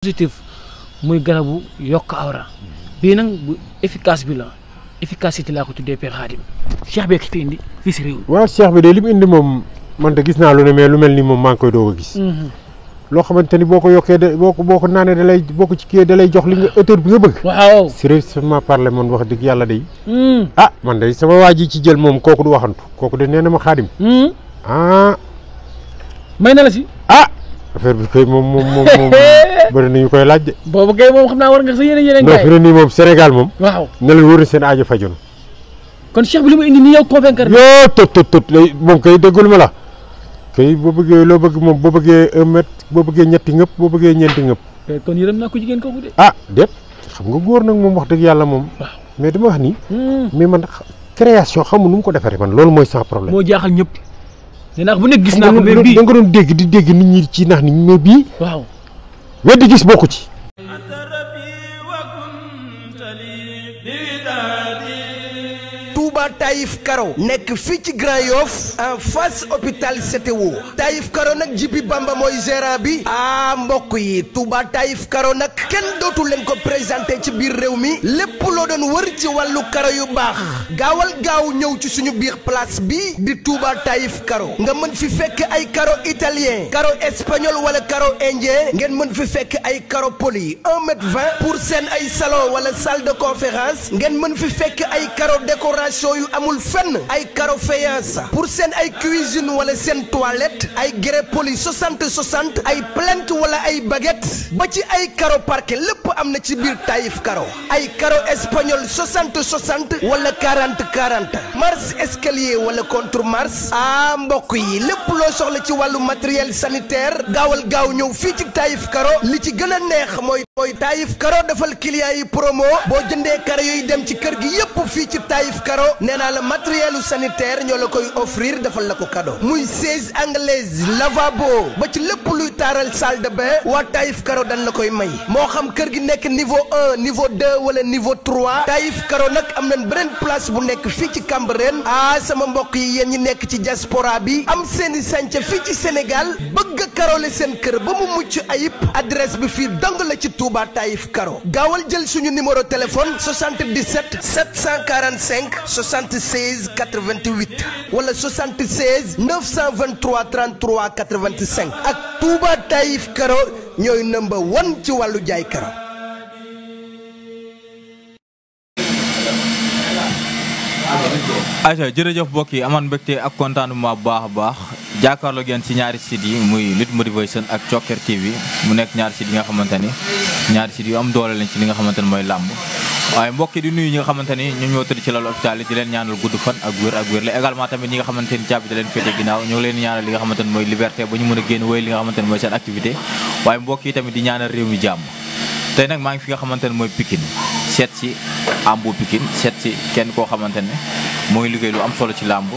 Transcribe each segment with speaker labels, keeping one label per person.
Speaker 1: positif muy garabu yokk awra bii nag bu efficace bi la efficacité laa ko tuddee Père Khadim cheikh bi fi indi fii si réew.
Speaker 2: waaw cheikh bi de li mu indi moom man de gis naa lu ne mais lu mel ni moom maa ngi koy doog a gis. loo xamante ni boo ko yokkee de boo ko naanee da lay boo ko ci kii da lay jox li nga hauteur bi nga bëgg.
Speaker 1: waaw
Speaker 2: sérieusement parler man wax dëgg yàlla day. man de sama waa ji ci jël moom kooku du waxantu kooku de nee na ma Khadim.
Speaker 1: may na la si.
Speaker 2: affaire bi kay moom bëri nañu koy laaj de.
Speaker 1: boobu kay moom xam naa war nga sa yeneen
Speaker 2: non fi ne nii moom Sénégal moom.
Speaker 1: waaw
Speaker 2: na leen wóor na seen aajo faju na.
Speaker 1: kon cheikh bi li mu indi nii yow convaincre.
Speaker 2: yoo tot lay moom kay déggul ma la. kay boo bëggee loo bëgg moom boo bëggee 1 mètre boo bëggee ñetti ngëpp boo bëggee ñeenti ngëpp.
Speaker 1: kon yërëm naa ko jigéen kooku de.
Speaker 2: déet xam nga góor nag moom wax dëgg yàlla moom.
Speaker 1: waaw
Speaker 2: mais dama wax nii. mais man création xamu nu mu ko defaree man loolu mooy sans problème.
Speaker 1: moo jaaxal ñëpp. nee naa bu nekk gis naa ko mais bii
Speaker 2: da nga doon dégg di dégg nit ñi ci nax nit ñi mais bii.
Speaker 1: waaw
Speaker 2: weddi gis bokku ci.
Speaker 3: Touba Taïf Karo nekk fii ci Grand Yoff en face hôpital CTO Taïf Karo nag Jibi Bamba mooy gérant bi mbokk yi Touba Taïf Karo nag kenn dootu leen ko présenté ci biir réew mi lépp loo doon wër ci wàllu karo yu baax gaawal gaaw ñëw ci suñu biir place bi di Touba Taïf Karo nga mën fi fekk ay karo italien karo espagnol wala karo indien ngeen mën fi fekk ay karo poli 1,20 m pour seen ay salon wala salle de conférence ngeen mën fi fekk ay karo décoration yu amul fenn ay karo faïence pour seen ay cuisine wala seen toilette ay grès poli 60 ay plinthe wala ay baguette ba ci ay karo parquet lépp am na ci biir Taïf Karo ay karo espagnol 60 wala 40 marche escalier wala contre marche mbokk yi lépp loo soxla ci wàllu matériel sanitaire gaawal gaaw ñëw fii ci Taïf Karo li ci gën a neex mooy Taïf Karo defal client yi promo boo jëndee karo yooyu dem ci kër gi yépp fii ci Taïf Karo nee naa la matériel sanitaire ñoo la koy offrir defal la ko cadeau muy siège anglaise lavabo ba ci lépp luy taaral salle de bain waa Taïf Karo dañ la koy may moo xam kër gi nekk niveau 1 niveau 2 wala niveau 3 Taïf Karo nag am nañ beneen place bu nekk fii ci Cambérène sama mbokk yi yéen ñi nekk ci diaspora bi am seeni sànca fii ci Sénégal bëgg a karole seen kër ba mu mucc ayib adresse bi fii dong la ci Touba Taïf Karo gaawal jël suñu numéro téléphone 77 745 76 88 wala 76 923 33 85 ak Touba Taïf Karo ñooy number 1 ci wàllu jaay karo.
Speaker 4: ayca jërëjëf mbokk yi amaan mbégte ak contentement bu baax a baax jàkkaarloo ngeen ci ñaari sites yi muy Lutte Motivation ak Thioker TV mu nekk ñaari sites yi nga xamante ni ñaari sites yu am doole lañ ci li nga xamante ni mooy làmb waaye mbokk yi di nuyu ñi nga xamante ni ñoom ñoo tëdd ci lalu hôpital yi di leen ñaanal gudd fan ak wér la également tamit ñi nga xamante ni caabi da leen féete ginnaaw ñoo ngi leen ñaanal li nga xamante ni mooy liberté ba ñu mën a génn wéy li nga xamante ni mooy seen activité waaye mbokk yi tamit di ñaanal réew mi jàmm tey nag maa ngi fi nga xamante ne mooy Pikine seet si ambu Pikine seet si kenn koo xamante ne mooy liggéey lu am solo ci làmb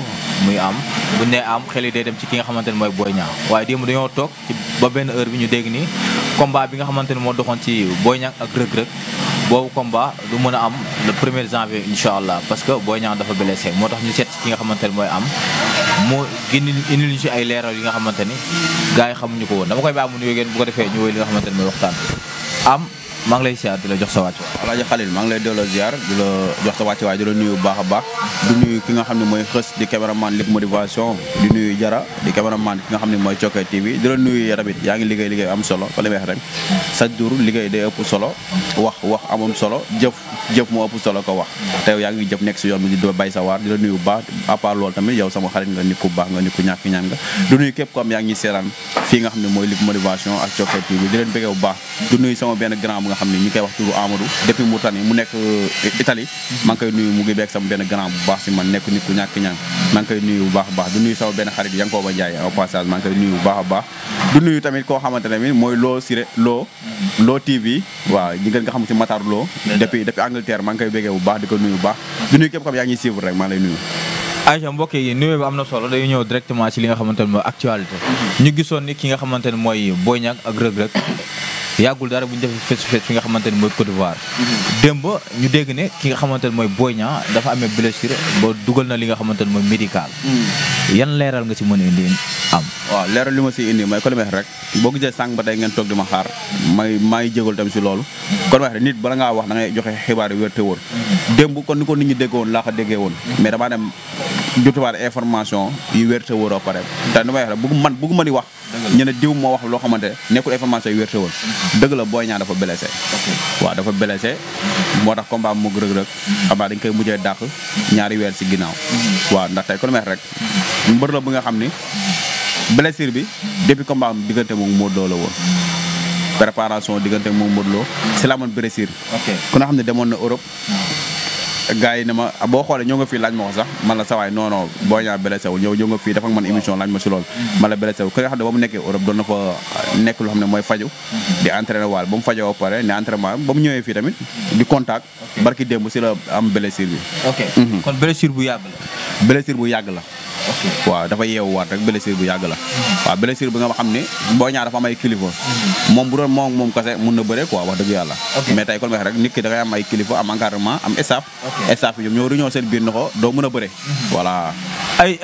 Speaker 4: muy am bu ne am xel yi day dem ci ki nga xamante ne mooy Boy Niang waaye démb dañoo toog ci ba benn heure bi ñu dégg ni combat bi nga xamante ne moo doxoon ci Boy Niang ak Reug Reug boobu combat du mën a am le 1er janvier incha allah parce que Boy Niang dafa blessé moo tax ñu seet si ki nga xamante ne mooy am moo génn indi ñu si ay leeral yi nga xamante ni gars yi xamuñu ko woon dama koy baax mu nuyoo ngeen bu ko defee ñu woy li nga xamante ne mooy waxtaan am maa ngi lay siyaar di la jox sa wàcc
Speaker 5: Alaaji Xalil maa ngi lay delloo ziar di la jox sa wàcc waay di la nuyu bu baax a baax di nuyu ki nga xam ne mooy xës di caméraman Lutte Motivation di nuyu Jara di caméraman ki nga xam ne mooy Thioker TV di la nuyu tamit yaa ngi liggéey am solo fa la weex rek chaque jour liggéey day ëpp solo wax amam solo jëf moo ëpp solo ko wax te yow yaa ngi jëf nekk si yoon bi di bay sa waar di la nuyu bu baax à part loolu tamit yow sama xarit nga nit ku baax nga nit ku ñàkk ñaan nga di nuyu képp ko am yaa ngi seetaan fii nga xam ne mooy Lutte Motivation ak Thioker TV di leen bëggee bu baax di nuyu sama benn grand bu nga xam ne ñi koy wax turu Amadou depuis Mourtani mu nekk Italie maa ngi koy nuyu mu ngi beeg sama benn grand bu baax si man nekk nit ku ñàkk ñaan maa ngi koy nuyu bu baax a baax di nuyu sama benn xarit Yankoba Ndiaye au passage maa ngi koy nuyu bu baax a baax di nuyu tamit koo xamante ne mooy Lo Siré Lo TV waaw ñi ngeen nga xam ci Matar Lo depuis Angleterre maa ngi koy béggee bu baax di ko nuyu bu baax di nuyu képp xam yaa ngi suivre rek maa lay nuyu
Speaker 4: Aïcha mbokk yi nuyoo bi am na solo dañu ñëw directement ci li nga xamante ne mooy actualité ñu gisoon ni ki nga xamante ne mooy Boy Niang ak Reug Reug yàggul dara bu ñu defee face-to-face fi nga xamante ni mooy Côte d'Ivoire. démb ñu dégg ne ki nga xamante ni mooy Boy Niang dafa amee blessure ba dugal na li nga xamante ni mooy médical. yan leeral nga ci mën a indi am.
Speaker 5: waaw leeral li ma si indi mooy ko li may wax rek boo gisee sànq ba tey ngeen toog di ma xaar maa ngi jégalu tamit si loolu. kon wax rek nit bala ngaa wax da ngay joxe xibaar yu wér te wóor. démb kon ni ko nit ñi déggoon laa ko déggee woon. mais damaa dem jotuwaat information yu wér te wóor ba pare te ni may wax rek bëgguma di wax. ñu ne diw moo wax loo xamante nekkul information yu wér te wóor. dëgg la Boy Niang dafa blessé. waaw dafa blessé moo tax combat mu Reug Reug xamaa dañ koy mujjee dàq ñaari weer si ginnaaw. waaw ndax tey kon may wax rek mbër la bu nga xam ni blessure bi depuis combat am diggante moom Modou Lo la woon préparation diggante moom Modou Lo si la amoon blessure. ku nga xam ne demoon na Europe. gars yi ne ma boo xoolee ñëw nga fii laaj ma ko sax man la sawaay non non Boy Niang blessé wul ñëw nga fii dafa man émission laaj ma si loolu man la blessé wul ku nga xam ne ba mu nekkee Europe doon na fa nekk loo xam ne mooy faju di entraîné waal ba mu fajoo ba pare ne entraînement ba mu ñëwee fii tamit di contact barki démb si la am blessure bi.
Speaker 4: kon blessure bu yàgg la.
Speaker 5: blessure bu yàgg la. waaw dafa yeewuwaat rek blessure bu yàgg la. waaw blessure bi nga xam ne Boy Niang dafa am ay kilifa. moom bu doon moom kese mun na bëre quoi wax dëgg yàlla. mais tey kon wax rek nit ki da ngay am ay kilifa am encadrement am staff. staff yi ñoom ñoo réunion seen biir na ko doo mën a bëre. voilà.
Speaker 4: ay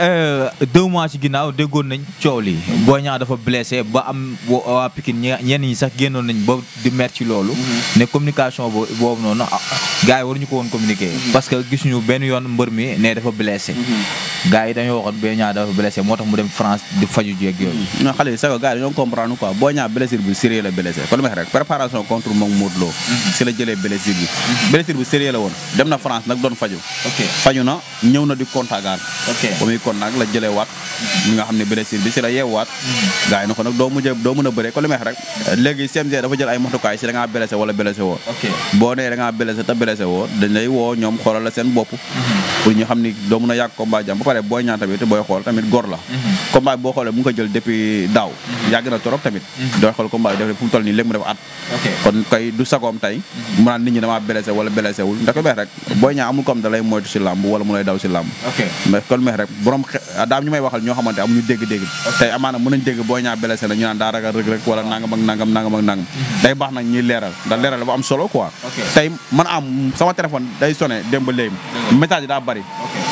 Speaker 4: 2 mois ci ginnaaw déggoon nañ coow li Boy Niang dafa blessé ba am waa Pikine ñenn ñi sax génnoon nañ ba di mer ci loolu. ne communication boobu noonu gars yi waruñu ko woon communiquer. parce que gisuñu benn yoon mbër mi ne dafa blessé. gars yi dañoo waxoon Boy Niang dafa blessé moo tax mu dem France di faju ji ak yooyu.
Speaker 5: non xale yi sax gars yi dañoo comprendre quoi Boy Niang blessure bu sérieux la blessé kon lu may rek préparation contre moom Modou Lo. si la jëlee blessure bi. blessure bu sérieux la woon dem na France nag doon faju. faju na ñëw na di contagaat. ba muy kon nag la jëlee waat ñi nga xam ne blessure bi si la yeewaat. gars yi na ko nag doo mën a bëre kon lu may rek léegi CNG dafa jël ay matukaay si da ngaa blessé wala blessé woo. boo nee da ngaa blessé te blessé woo dañ lay woo ñoom xoolal la seen bopp. pour ñu xam ni doo mën a yàgg combat jàmm ba pare Boy Niang tamit booy xool tamit góor la. combat bi boo xoolee mu ngi ko jël depuis daaw. yàgg na trop tamit. dooy xool combat bi def fu mu toll nii léegi mu def at. kon kay du sagoom tey mu naan nit ñi damaa blessé wala blessé wul ndax ko beex rek Boy Niang amul comme da lay moytu si làmb wala mu lay daw si làmb. mais kon meex rek borom daam ñu may waxal ñoo xamante amuñu dégg-dégg tey amaana mën nañ dégg Boy Niang blessé na ñu naan daa ragal Reug Reug wala nangam ak nangam day baax nag ñuy leeral ndax leeral dafa am solo quoi. tey man am sama téléphone day sonné démb ba léegi message yi daa bari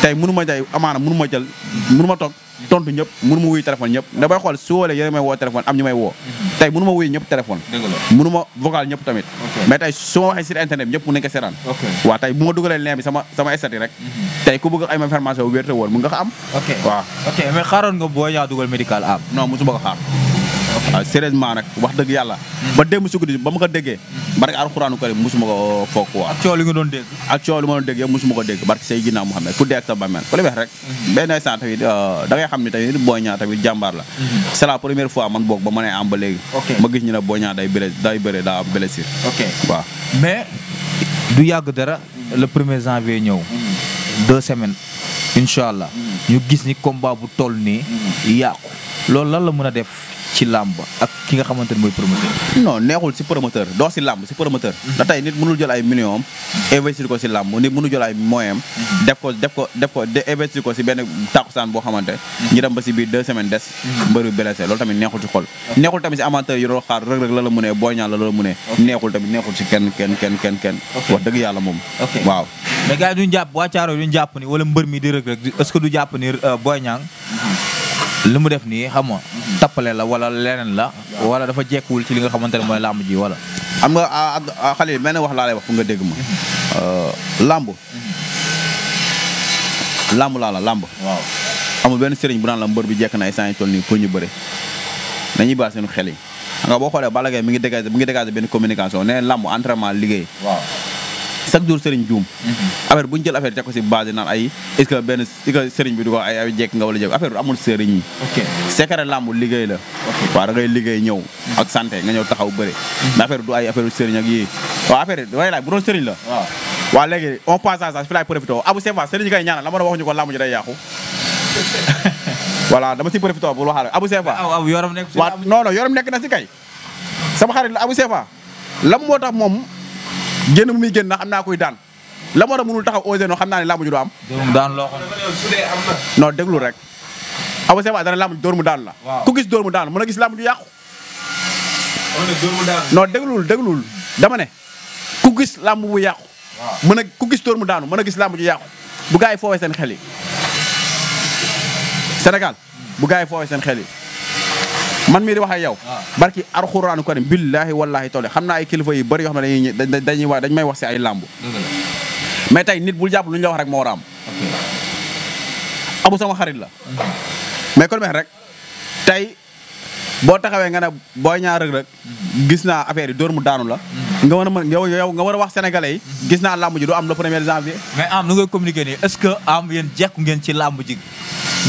Speaker 5: tey mënu ma tey amaana mënu ma jël mënu ma toog tontu ñëpp mënu ma wuy téléphone ñëpp da bay xool su woolee yéen may woo téléphone am ñu may woo tey mënu ma wuy ñëpp téléphone mënu ma vocal ñëpp tamit mais tey su ma waxee sur internet bi ñëpp mu nekk seetaan waaw tey bu ma dugalee lien bi sama statut rek tey ku bëgg ay information bu wér te wóor mu nga ko am waaw
Speaker 4: mais xaaroon nga Boy Niang dugal médical am
Speaker 5: non mosuma ko xaar waaw sérieusement nag wax dëgg yàlla ba démb su guddi ba ma ko déggee barke alxuraanu karim mosuma ko foog quoi
Speaker 4: ak coow li nga doon dégg
Speaker 5: ak coow li ma doon dégg yëpp mosuma ko dégg barke say ginnaaw Muhammad ku dee ak sa bàmmeel ko li wax rek benn instant tamit da ngay xam ni tamit Boy Niang tamit jàmbaar la c'est la première fois man boog ba ma nee am ba léegi ma gis ñu ne Boy Niang day bëre daa am blessure waaw
Speaker 4: mais du yàgg dara le 1er janvier ñëw 2 semaines incha allah ñu gis ni combat bu toll nii yàqu loolu lan la mën a def ci làmb ak ki nga xamante ne mooy promoteur.
Speaker 5: non neexul si promoteur doo si làmb si promoteur. da tey nit mënul jël ay millions investir ko si làmb nit mënul jël ay moyens def ko investir ko si benn takkusaan boo xamante ñu dem ba si biir 2 semaines des. mbëru blessé loolu tamit neexul si xol. neexul tamit si amateur yi doon xaar Reug Reug la la mënee Boy Niang la la mënee. neexul tamit neexul si kenn. wax dëgg yàlla moom. waaw.
Speaker 4: mais gars yi duñ jàpp waa Thiaroye duñ jàpp ni wala mbër mi di Reug Reug est-ce que du jàpp ni Boy Niang li mu def nii xam nga tappale la wala leneen la wala dafa jekkuwul ci li nga xamante ne mooy làmb ji wala.
Speaker 5: am nga xale yi benn wax laa lay wax pour nga dégg ma. làmb laa la làmb.
Speaker 4: waaw
Speaker 5: amul benn sëriñ bu naan la mbër bi jekk na ay saa yu toll nii pour ñu bëre nañuy baal seen xel yi. xam nga boo xoolee Balla Gaye mi ngi dégager benn communication nee làmb entraînement liggéey.
Speaker 4: waaw.
Speaker 5: chaque jour sëriñ juum affaire bu ñu jël affaire teg ko si base naan ay est-ce que sëriñ bi du ko ay jekk nga wala jekk affaire bi amul sëriñ yi secret làmb liggéey la waaw da ngay liggéey ñëw ak santé nga ñëw taxaw bëre mais affaire du ay affaire sëriñ ak yii waaw affaire yi damay laaj bu doon sëriñ la waaw léegi on passe à ça fi laay profité Abou Sefa sëriñ yi koy ñaanal la ma doon waxuñu ko làmb ji day yàqu voilà dama si profité pour waxaale Abou Sefa
Speaker 4: waaw yoram nekk si
Speaker 5: waaw non yoram nekk na si kay sama xarit la Abou Sefa lam moo tax moom génn mu muy génn na xam naa koy daan la moo tax mënul taxaw osé noo xam naa ne làmb ji du am.
Speaker 4: daan loo xam
Speaker 5: non déglu rek Abou Sefa dana làmb ji dóor mu daan la. ku gis dóor mu daan mën a gis làmb ji yàqu. non déglul dama ne ku gis làmb bu yàqu. mën a ku gis tóor mu daanu mën a gis làmb ju yàqu bu gaa yi foowee seen xel yi Sénégal bu gaa yi foowee seen xel yi man mii di wax ak yow. barki alxuraanu karim billaahi wallaahi tolle xam naa ay kilifa yu bëri yoo xam ne dañ may wax si ay làmb. mais tey nit bul jàpp lu ñu la wax rek moo war a am. abu sama xarit la. mais kon rek tey boo taxawee nga ne Boy Niang Reug Reug gis naa affaire yi dóor mu daanu la. nga war a mën yow nga war a wax sénégalais yi. gis naa làmb ji du am le 1er janvier.
Speaker 4: mais am nu ngay communiquer nii est-ce que am yéen jekku ngeen ci làmb ji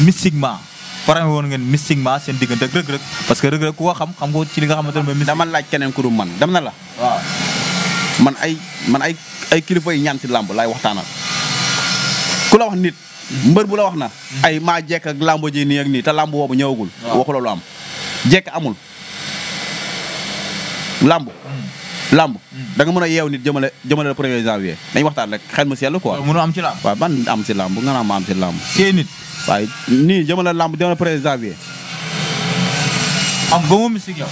Speaker 4: mystiquement pare woon ngeen mystiquement seen diggante ak Reug Reug parce que Reug Reug ku ko xam nga ci li nga xamante ne mooy.
Speaker 5: dama laaj keneen ku dul man dem na la. waaw man ay kilifa yi ñaan si làmb laay waxtaanal ku la wax nit. mbër bu la wax na. ay maa jekk ak làmb ji nii ak nii te làmb boobu ñëwagul. waxu loolu am jekk amul. làmb da nga mën a yeew nit jëmale le 1er janvier dañuy waxtaan rek xel mu sell quoi.
Speaker 4: mënu am ci làmb.
Speaker 5: waaw ban am si làmb nga naan ma am si làmb.
Speaker 4: kii nit.
Speaker 5: waaye nii jëmale làmb jëmale 1er janvier.
Speaker 4: am gëmoo mystique yow.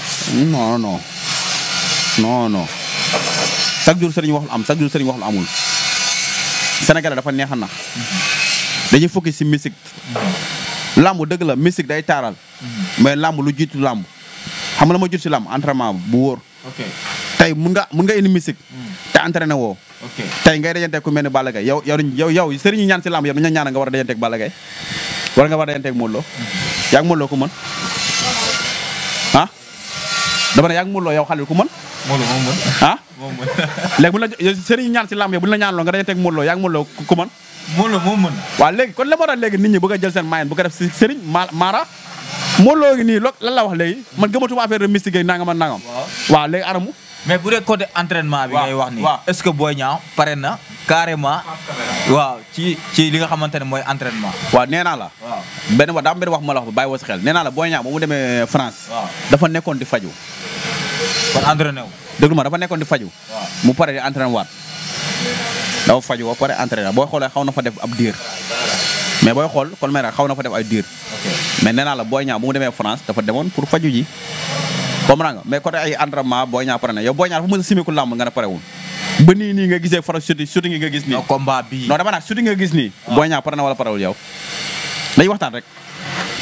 Speaker 5: non. chaque jour sëriñ waxul am chaque jour sëriñ waxul amul. Sénégalais dafa neex a nax. dañuy focus si mystique. làmb dëgg la mystique day taaral. mais làmb lu jiitu làmb. xam nga la ma jiitu si làmb entraînement bu wóor.
Speaker 4: ok
Speaker 5: tey mun nga indi mystique. te entraîné woo.
Speaker 4: ok
Speaker 5: tey ngay dajante ku mel ni Balla Gaye yow sëriñ ñaan si làmb yow dañu ñaan nga war a dajante ak Balla Gaye wala nga war a dajante ak Modou Lo. yaa ngi Modou Lo ku mën ah dama ne yaa ngi Modou Lo yow xale ku mën.
Speaker 4: Modou Lo moom mën.
Speaker 5: ah
Speaker 4: moom mën.
Speaker 5: léegi bu la sëriñ ñaan si làmb yow bu la ñaanloo nga dajante ak Modou Lo yaa ngi Modou Lo ku mën.
Speaker 4: Modou Lo moom mën.
Speaker 5: waaw léegi kon la moo tax léegi nit ñi bëgg a jël seen moyen bu ko def si sëriñ Mara Modou Lo ngi nii lan la wax léegi man gëmatuma affaire de mystique nangam ak nangam. waaw léegi anamu.
Speaker 4: mais bu dee côté entraînement bi ngay wax nii. est-ce que Boy Niang pare na carrément. waaw ci li nga xamante ne mooy entraînement.
Speaker 5: waaw nee naa la.
Speaker 4: waaw
Speaker 5: benn wax ma la wax bàyyi woo si xel nee naa la Boy Niang ba mu demee France.
Speaker 4: waaw
Speaker 5: dafa nekkoon di faju.
Speaker 4: kon entraîné wu.
Speaker 5: déglu ma dafa nekkoon di faju.
Speaker 4: waaw
Speaker 5: mu pare di entraîné waat. dafa faju ba pare entraîné booy xoolee xaw na fa def ab diir. mais booy xool kon may xaw na fa def ay diir. mais nee naa la Boy Niang bu mu demee France dafa demoon pour faju ji. comprends nga mais côté ay entraînement Boy Niang pare na yow Boy Niang dafa mën a simiku làmb nga ne parewul ba nii nga gisee fara shooting nga gis nii.
Speaker 4: non combat bii.
Speaker 5: non dama naan shooting nga gis nii. Boy Niang pare na wala parewul yow. dañuy waxtaan rek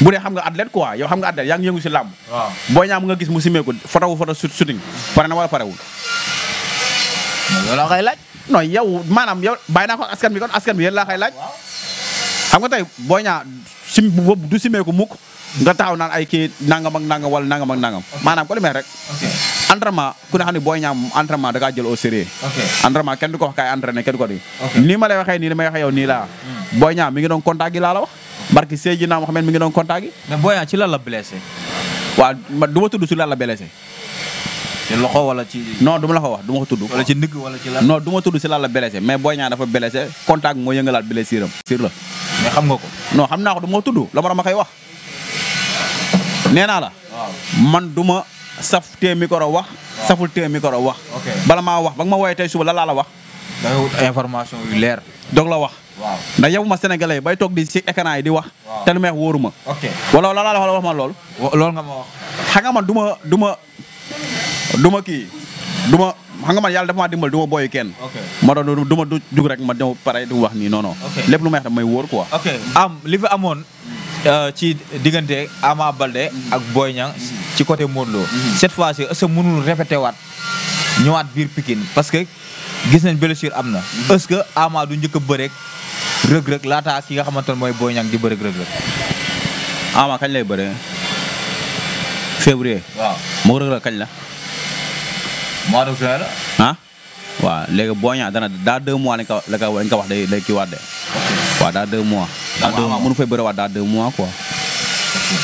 Speaker 5: bu dee xam nga athlète quoi yow xam nga athlète yaa ngi yëngu si làmb.
Speaker 4: waaw
Speaker 5: Boy Niang mu nga gis mu simeeku foto shooting pare na wala parewul.
Speaker 4: loolu laa koy laaj.
Speaker 5: non yow maanaam yow bàyyi naa ko askan bi kon askan bi yéen laa koy laaj. xam nga tey Boy Niang du simeeku mukk nga taxaw naan ay kii nangam ak nangam wala nangam ak nangam. maanaam ko li may rek. entraînement ku ne xam ne Boy Niang entraînement da kaa jël au sérieux. entraînement kenn du ko wax kaay entraîné kenn du ko di. nii ma lay waxee nii li may waxee yow nii laa. Boy Niang mi ngi doon contact gi laa la wax. barki Seydina Mohamed mi ngi doon contact gi.
Speaker 4: mais Boy Niang ci lan la blessé.
Speaker 5: waaw du ma tudd si lan la blessé.
Speaker 4: ci loxo wala ci.
Speaker 5: non du ma la ko wax du ma ko tudd.
Speaker 4: wala ci ndigg wala ci lan.
Speaker 5: non du ma tudd si lan la blessé mais Boy Niang dafa blessé contact moo yëngalaat blessure am. sur la
Speaker 4: mais xam nga ko.
Speaker 5: non xam naa ko du ma ko tudd la ma koy wax. nee naa la. man du ma saf tee micro wax. saful tee micro wax. bala maa wax ba nga ma woowee tey suba la laa la wax.
Speaker 4: da nga wut information yu leer.
Speaker 5: doog la wax.
Speaker 4: waaw
Speaker 5: ndax yow ma sénégalais bay toog di si écran yi di wax. te lu may wax wóoru ma. wala la la wax ma lool.
Speaker 4: loolu nga ma wax.
Speaker 5: xam nga man du ma kii du ma xam nga man yàlla dafa maa dimbal du ma booyu kenn. ma doon du ma dugg rek ma ñëw pare du wax nii non non. lépp lu may wax daf may wóor quoi.
Speaker 4: li fi amoon. ci diggante Ama Baldé ak Boy Niang ci côté Modou Lo. cette fois-ci est-ce que mënul répété waat ñëwaat biir Pikine parce que gis nañ blessure am na. est-ce que Ama du njëkk a bëreeg Reug Reug laata ki nga xamante ne mooy Boy Niang di bëreeg Reug Reug.
Speaker 5: Ama kañ lay bëree février.
Speaker 4: waaw
Speaker 5: moo Reug Reug kañ la.
Speaker 4: mois de juin la.
Speaker 5: ah waaw léegi Boy Niang dana daa 2 mois lañ ko wax day kii waat de. waaw daa 2 mois. daa 2 mois mënu fay bëriwaat daa 2 mois quoi.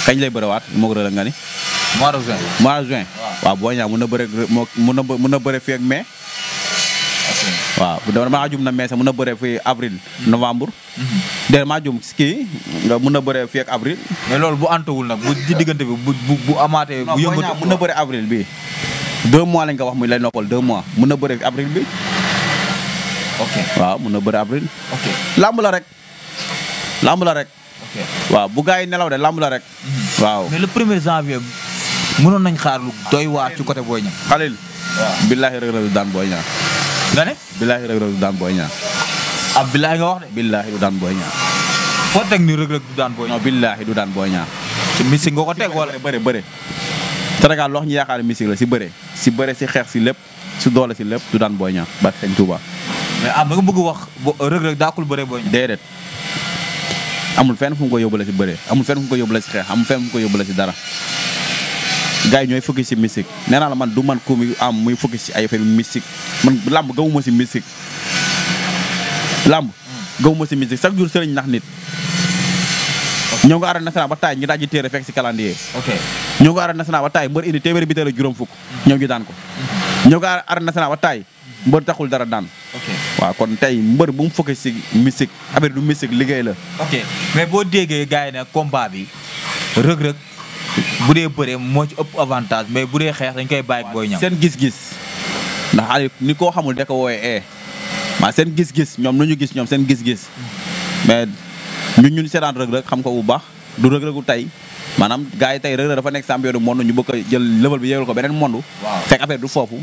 Speaker 5: kañ lay bëriwaat moo Reug Reug nga ni.
Speaker 4: mois de juin.
Speaker 5: mois de juin. waaw Boy Niang mën na bëre fii ak mai. waaw damaa jum na mai sax mën na bëre fii avril novembre. dégg maa jum kii nga mën na bëre fii ak avril.
Speaker 4: mais loolu bu antawul nag bu ci diggante bi bu amaatee. bu yëngatu
Speaker 5: mën na bëre avril bi 2 mois lañ ko wax muy lay noppal 2 mois mën na bëre avril bi. waaw mën na bëre avril. lamb la rek. lamb la rek. waaw bu gars yi nelaw de lamb la rek. waaw
Speaker 4: mais le 1er janvier mënoon nañ xaar lu doy waar ci côté Boy Niang.
Speaker 5: Khalil. waaw billaahi Reug Reug du daan Boy Niang.
Speaker 4: nga ne.
Speaker 5: billaahi Reug Reug du daan Boy Niang.
Speaker 4: ah billaahi nga wax de.
Speaker 5: billaahi du daan Boy Niang.
Speaker 4: foo teg ni Reug Reug du daan Boy Niang.
Speaker 5: non billaahi du daan Boy Niang.
Speaker 4: ci mystique nga ko teg wala.
Speaker 5: bëre Sénégal loo ñu yaakaar mystique la si bëre si xeex si lépp si doole si lépp du daan Boy Niang ba Sëñ Touba.
Speaker 4: mais da nga bëgg wax Reug Reug daakul bëre Boy Niang.
Speaker 5: déedéet amul fenn fu mu ko yóbbule si bëre amul fenn fu mu ko yóbbule si xeex amul fenn fu mu ko yóbbule si dara gars yi ñooy focus si mystique nee naa la man du man ku muy focus si ay affaire mystique man làmb gawuma si mystique chaque jour sëriñ nax nit. ñëw nga arène nationale ba taay ñu daaj téere fekk si calendrier.
Speaker 4: ok
Speaker 5: ñëw nga arène nationale ba taay mbër indi téeméeri bi teel juróom fukk ñëw ñu daan ko. ñëw nga arène nationale ba taay mbër taxul dara daan.
Speaker 4: ok
Speaker 5: waaw kon tey mbër bu mu focus si mystique affaire du mystique liggéey la.
Speaker 4: ok mais boo déggee gars yi ne combat bi Reug Reug bu dee bëree moo ci ëpp avantage mais bu dee xeex dañ koy bàyyi ak Boy Niang.
Speaker 5: seen gis-gis ndax Aliou ni koo xamul da ko wooyee maa seen gis-gis ñoom nu ñu gis ñoom seen gis-gis mais ñun seetaan Reug Reug xam ko bu baax du Reug Reug tey maanaam gars yi tey Reug Reug dafa nekk champion du monde ñu bëgg a jël level bi yéegal ko beneen monde. fekk affaire du foofu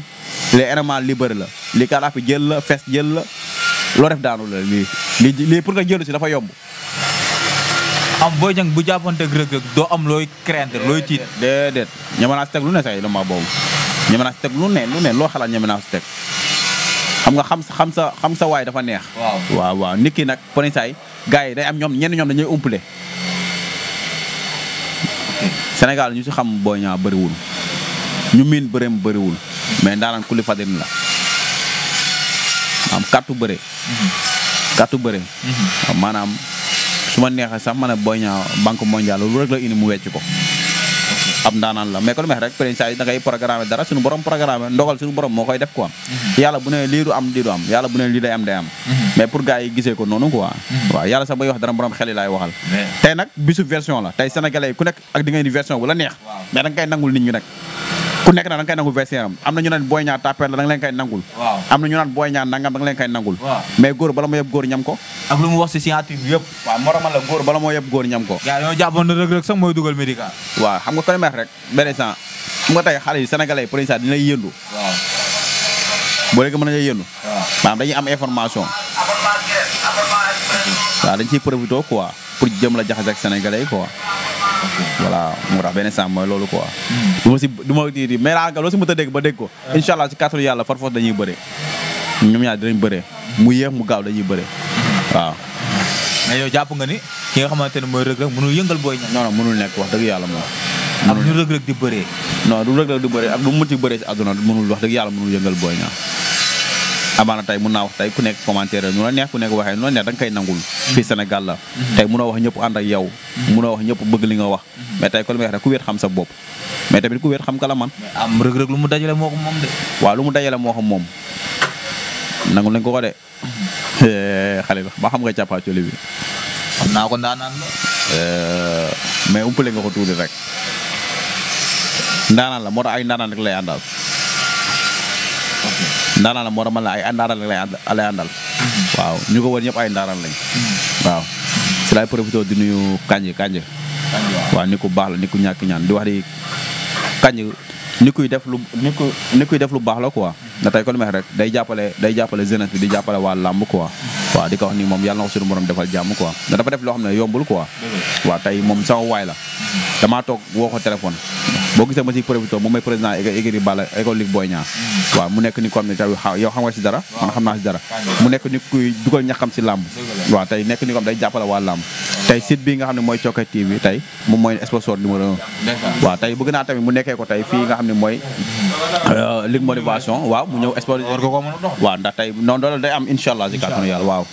Speaker 5: les éléments li bëri la li kalaaf bi jël la fes jël la loo def daanu la lii pour nga jëlu si dafa yomb.
Speaker 4: am Boy Niang bu jàppanteeg Reug Reug doo am looy craindre looy tiit.
Speaker 5: déedéet ñeme naa si teg lu ne say dama boobu ñeme naa si teg lu ne loo xalaat ñeme naa si teg xam nga xam sa waay dafa neex. waaw nit ki nag poni saay gars yi day am ñenn ñoom dañuy umpale. Sénégal ñu si xam Boy Niang bëriwul ñu miin bëreem bëriwul mais ndaanaan kuli fadin la am kàttu bëre. maanaam su ma neexee sax ma ne Boy Niang banque mondiale lu rek la indi mu wecc ko. ab ndaanaan la mais ko lu meex rek président da ngay programme dara suñu borom programme ndogal suñu borom moo koy def quoi. yàlla bu ne lii du am yàlla bu ne lii day am day am. mais pour gars yi gisee ko noonu quoi. waaw yàlla sax bay wax dara borom xel yi laay waxal. tey nag bisu version la tey sénégalais ku nekk ak di ngay di version bu la neex. mais da nga koy nangul nit ñi nag. ku nekk nag da nga koy nangul version am na ñu naan Boy Niang tapet la da nga leen koy nangul. am na ñu naan Boy Niang nangam da nga leen koy nangul. mais góor bala moo yëpp góor ñam ko.
Speaker 4: ak lu mu wax si signature bi yëpp.
Speaker 5: waaw moromal la góor bala moo yëpp góor ñam ko.
Speaker 4: gars yi ñoo jàppoon na Reug Reug sax mooy dugal médical.
Speaker 5: waaw xam nga ko meex rek benn instant xam nga tey xale yi sénégalais yi pour l'instant dañu lay yëndu. boo léegi mën nañu lay yëndu. maanaam dañuy am information. waaw dañ ciy profité quoi pour jëm la jaxase ak sénégalais yi quoi. voilà moo tax benn instant mooy loolu quoi. du ma di mais daanaka loo si mën a dégg ba dégg ko. incha allah si kàttanu yàlla far force dañuy bëree. ñoom ñaar dinañ bëree mu yéex mu gaaw dañuy bëree waaw.
Speaker 4: mais yow jàpp nga ni ki nga xamante ne mooy Reug Reug mënul yëngal Boy Niang.
Speaker 5: non mënul nekk wax dëgg yàlla moom.
Speaker 4: ak ñu Reug Reug di bëree.
Speaker 5: non du Reug Reug di bëree ak lu mu mënti bëree si àdduna mënul wax dëgg yàlla mënul yëngal Boy Niang. amaana tey mun naa wax tey ku nekk commentaire ñu la neex ku nekk waxee ñu la neex da nga koy nangul. fii Sénégal la. tey munoo wax ñëpp ànd ak yow. munoo wax ñëpp bëgg li nga wax. mais tey ko lu may wax rek ku wéet xam sa bopp. mais tamit ku wéet xam ka la man.
Speaker 4: mais am Reug Reug lu mu dajale moo ko moom de.
Speaker 5: waaw lu mu dajale moo ko moom. nangul nañ ko de. xale la ba xam nga càppaacoli bi.
Speaker 4: xam naa ko ndaanaan la.
Speaker 5: mais umpale nga ko tuuti rek. ndaanaan la moo tax ay ndaanaan rek lay àndal. ndaanaan la moo tax man la ay ndaanaan rek lay àndal. waaw ñu ko wër ñëpp ay ndaanaan lañ. waaw si laay profité di nuyu Kanji. waaw ni ku baax la ni ku ñàkk ñaan di wax di Kanji ni kuy def lu baax la quoi. na tey ko lu meex rek day jàppale jeunesse bi di jàppale waa làmb quoi. waaw di ko wax ni moom yàlla na ko suñu borom defal jàmm quoi da dafa def loo xam ne yombul quoi. waaw tey moom sama waay la damaa toog woo ko téléphone boo gisee ma si profité moom mooy président écurie Balla école Ligue Boy Niang. waaw mu nekk ni ko xam ne tey yow xam nga si dara man xam naa si dara mu nekk ni kuy dugal ñaxam si làmb. waaw tey nekk ni ko xam day jàppale waa làmb tey site bi nga xam ne mooy Thioker TV tey moom mooy sponsor numéro 1. waaw tey bëgg naa tamit mu nekkee ko tey fii nga xam ne mooy Ligue Motivation waaw mu ñëw sponsor.
Speaker 4: war nga ko mën a dox.
Speaker 5: waaw ndax tey noonu doole day am incha allah si kàttanu yàlla waaw.